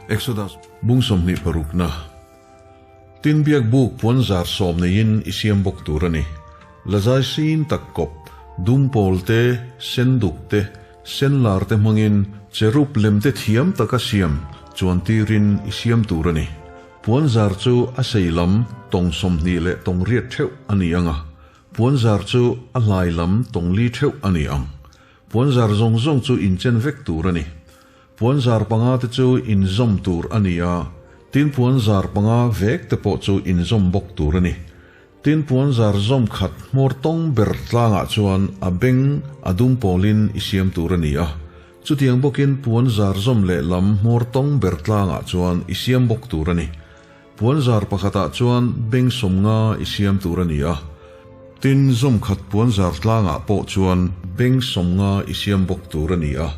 Exodus bung 26 na. Tin biak buk puanzar sawm neiin i siam bawk tur a ni. Lazai sin tak kawp, dum pawl te, sen duk te, sen lar te hmangin cherub lem te thiam taka siam chuan tirin i siam tur a ni. Puanzar chu a sei lam tawng 20 leh tawng riat theuh a ni ang a, puanzar chu a hlai lam tawng li theuh a ni ang. Puanzar zawng zawng chu inchen vek tur a ni. Puanzar panga te chu inzawm tur a ni a, tin puanzar panga vek te pawh chu inzawm bawk tur a ni. Tin puanzar zawm khat hmawr tawng ber tlangah chuan a beng a dum pawlin i siam tur a ni a, chutiang bawkin puanzar zawm lehlam hmawr tawng ber tlangah chuan i siam bawk tur a ni. Puanzar pakhatah chuan beng 50 i siam tur a ni a, tin zawm khat puanzar tlangah pawh chuan beng 50 i siam bawk tur a ni a,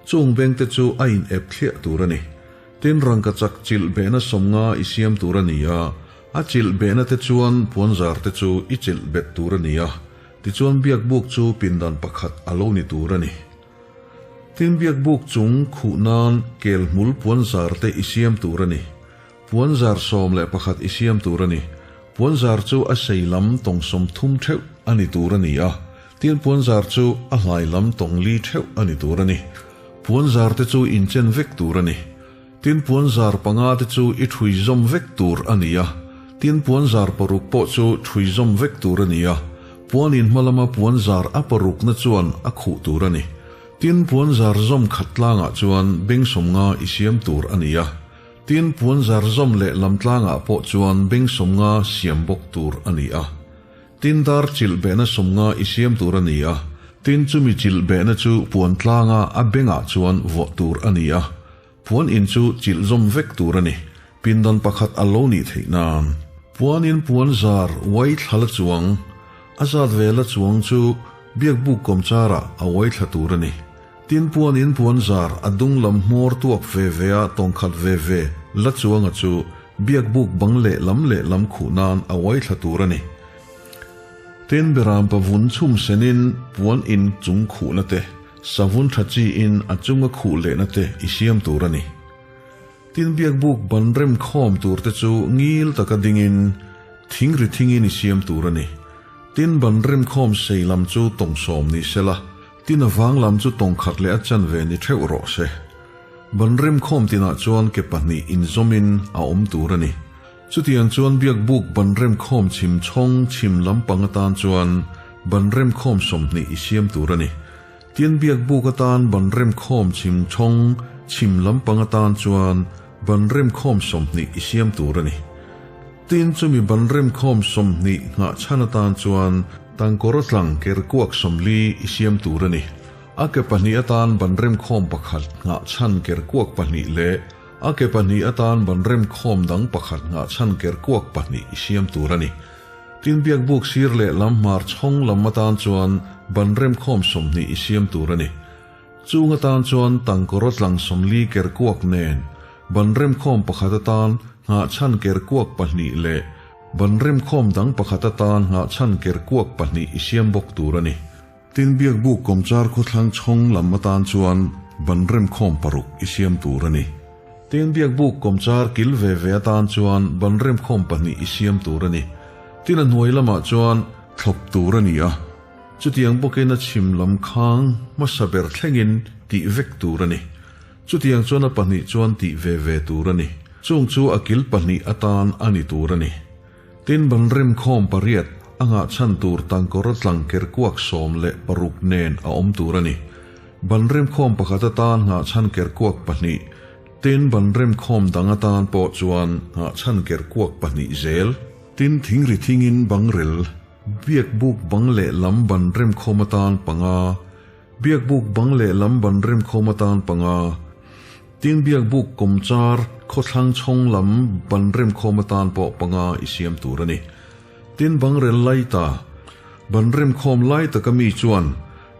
chung beng te chu a in ep thliah tur a ni. Tin rangkachak chilh behna 50 i siam tur a ni a, a chilh behna te chuan puanzar te chu i chilh bet tur a ni a, tichuan biak buk chu pindan pakhat a lo ni tur a ni. Tin biak buk chung khuh nan kel hmul puanzar te i siam tur a ni. Puanzar 11 i siam tur a ni. Puanzar chu a sei lam tawng 30 theuh a ni tur a ni a, tin puanzar chu a hlai lam tawng li theuh a ni tur a ni. Puanzar te chu inchen vek tur a ni. Tin puanzar panga te chu i thui zawm vek tur a ni a, tin puanzar paruk pawh chu thui zawm vek tur a ni a, puanin hmalama puanzar a paruk na chuan a khuh tur a ni. Tin puanzar zawm khat tlangah chuan beng 50 i siam tur a ni a, tin puanzar zawm leh lam tlangah pawh chuan beng 50 siam bawk tur a ni a. Tin dar chilh behna 50 i siam tur a ni a, tin chumi chilh behna chu puan tlanga a bengah chuan vuah tur a ni a, puan in chu chilh zawm vek tur a ni, pindan pakhat a lo nih theih nan. Puan in puan zar uai thla la chuang, a zat ve la chuang chu biak buk kawmchara a uai thla tur a ni. Tin puan in puan zar a dung lam hmawr tuak ve ve a tawng khat ve ve la chuanga chu biak buk bang leh lam leh lam khuh nan a uai thla tur a ni. Tin beram pavun chhum senin puan in chung khuh na te, savun tha chi in a chunga khuh leh na te i siam tur a ni. Tin biak buk ban rem khawm tur te chu ngil taka dingin thing ri thingin i siam tur a ni. Tin ban rem khawm sei lam chu tawng 10 ni sela, tin a wang lam chu tawng khat leh a chan ve ni theuh rawh se. Ban rem khawm tinah chuan ke pahnih inzawmin a awm tur a ni. Chutiang chuan biak buk ban rem khawm chhim chhawng chhim lampang atan chuan ban rem khawm 20 i siam tur a ni. Tin biak buk atan ban rem khawm chhim chhawng chhim lampang atan chuan ban rem khawm 20 i siam tur a ni. Tin chumi ban rem khawm 20 ngah chan atan chuan tangkawr tlang ker kuak 40 i siam tur a ni. A ke pahnih atan ban rem khawm pakhat ngah chan ker kuak pahnih le a ke pahnih atan ban rem khawm dang pakhat ngah chan ker kuak pahnih i siam tur a ni. Tin biak buk sir leh lam hmar chhawng lam atan chuan ban rem khawm 20 i siam tur a ni. Chung atan chuan tangkawr tlang 40 ker kuak nen ban rem khawm pakhat atan ngah chan ker kuak pahnih le ban rem khawm dang pakhat atan ngah chan ker kuak pahnih i siam bawk tur a ni. Tin biak buk kawmchar khawthlang chhawng lam atan chuan ban rem khawm paruk i siam tur a ni. Tin biak buk kawmchar kil ve ve atan chuan ban rem khawm pahnih i siam tur a ni. Tin a hnuai lamah chuan thlawp tur a ni a, chutiang bawkin a chhim lam khang hmasa ber thlengin tih vek tur a ni. Chutiang chuan a pahnih chuan tih ve ve tur a ni. Chung chu a kil pahnih atan a ni tur a ni. Tin ban rem khawm pariat anga chan tur tangkawr tlang ker kuak 16 nen a awm tur a ni. Ban rem khawm pakhat atan nga chan ker kuak pahnih, tin ban rem khawm dang atan pawh chuan nga chan ker kuak pahnih zel. Tin thing ri thingin bang rel, biak buk bang leh lam ban rem khawm atan panga, biak buk bang leh lam ban rem khawm atan panga, tin biak buk kawmchar khawthlang chhawng lam ban rem khawm atan pawh panga i siam tur a ni. Tin bang rel lai ta, ban rem khawm lai taka mi chuan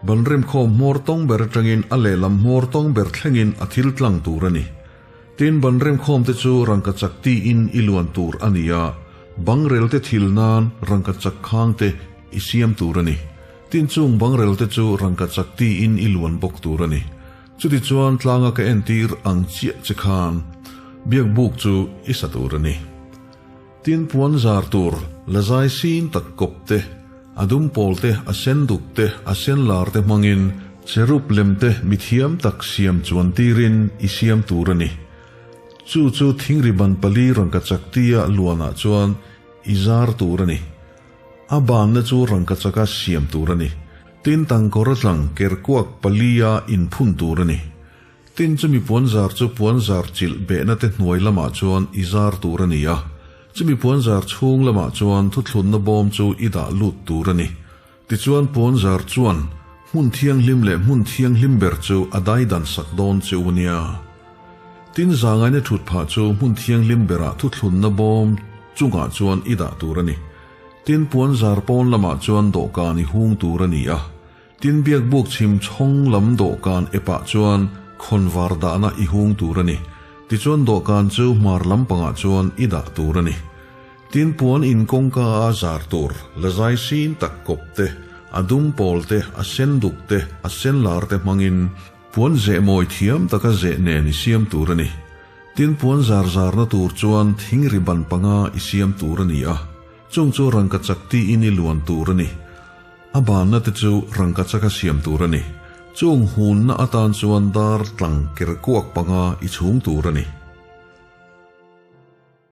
ban rem khawm hmawr tawng ber atangin a lehlam hmawr tawng ber thlengin a thil tlang tur a ni. Tin ban rem khawm te chu rangka chak ti in i luan tur a ni a, bang rel te thil nan rangka chak khang te i siam tur a ni. Tin chung bang rel te chu rangka chak ti in i luan bawk tur a ni. Chuti chuan tlanga ka entir ang chiah che khan. Biak buk chu i sa tur a ni. Tin puan zar tur la zai sin tak kawp te, a dum pawl te, a sen duk te, a sen lar te hmangin cherub lem te mithiam tak siam chuan tirin i siam tur a ni. Chu chu thingri ban pali rangkachak tia luanah chuan i zar tur a ni. A banna chu rangkachaka siam tur a ni. Tin tangkawr tlang kerkuak palia inphun tur a ni. Tin chumi puanzar chu puanzar chilh behna te hnuai lamah chuan i zar tur a ni a. Chumi puanzar chhung lamah chuan thuthlunna bawm chu i dah lut tur a ni. Tichuan puanzar chuan hmun thianghlim leh hmun thianghlim ber chu a daidan sak dawn che u nia. Tin zangaina thut phah chu hmun thianghlim berah thuthlunna bawm chungah chuan i dah tur a ni. Tin puanzar pawn lamah chuan dawhkan i hung tur a ni a. Tin biakbuk chhim chhawng lam dawhkan epah chuan khawnvar dahna i hung tur a ni. Tichuan dawhkan chu hmar lampangah chuan i dah tur a ni. Tin puan in kawngka a zar tur la zai sin tak kawp te, a dum pawl te, a sen duk te, a sen lar te hmangin puan zeh mawi thiam taka zeh nen i siam tur a ni. Tin puan zar zarna tur chuan thingri ban panga i siam tur a ni a, chung chu rangkachak tiin i luan tur a ni. A banna te chu rangkachaka siam tur a ni. Chung hunna atan chuan dar tlang ker kuak panga i chhung tur a ni.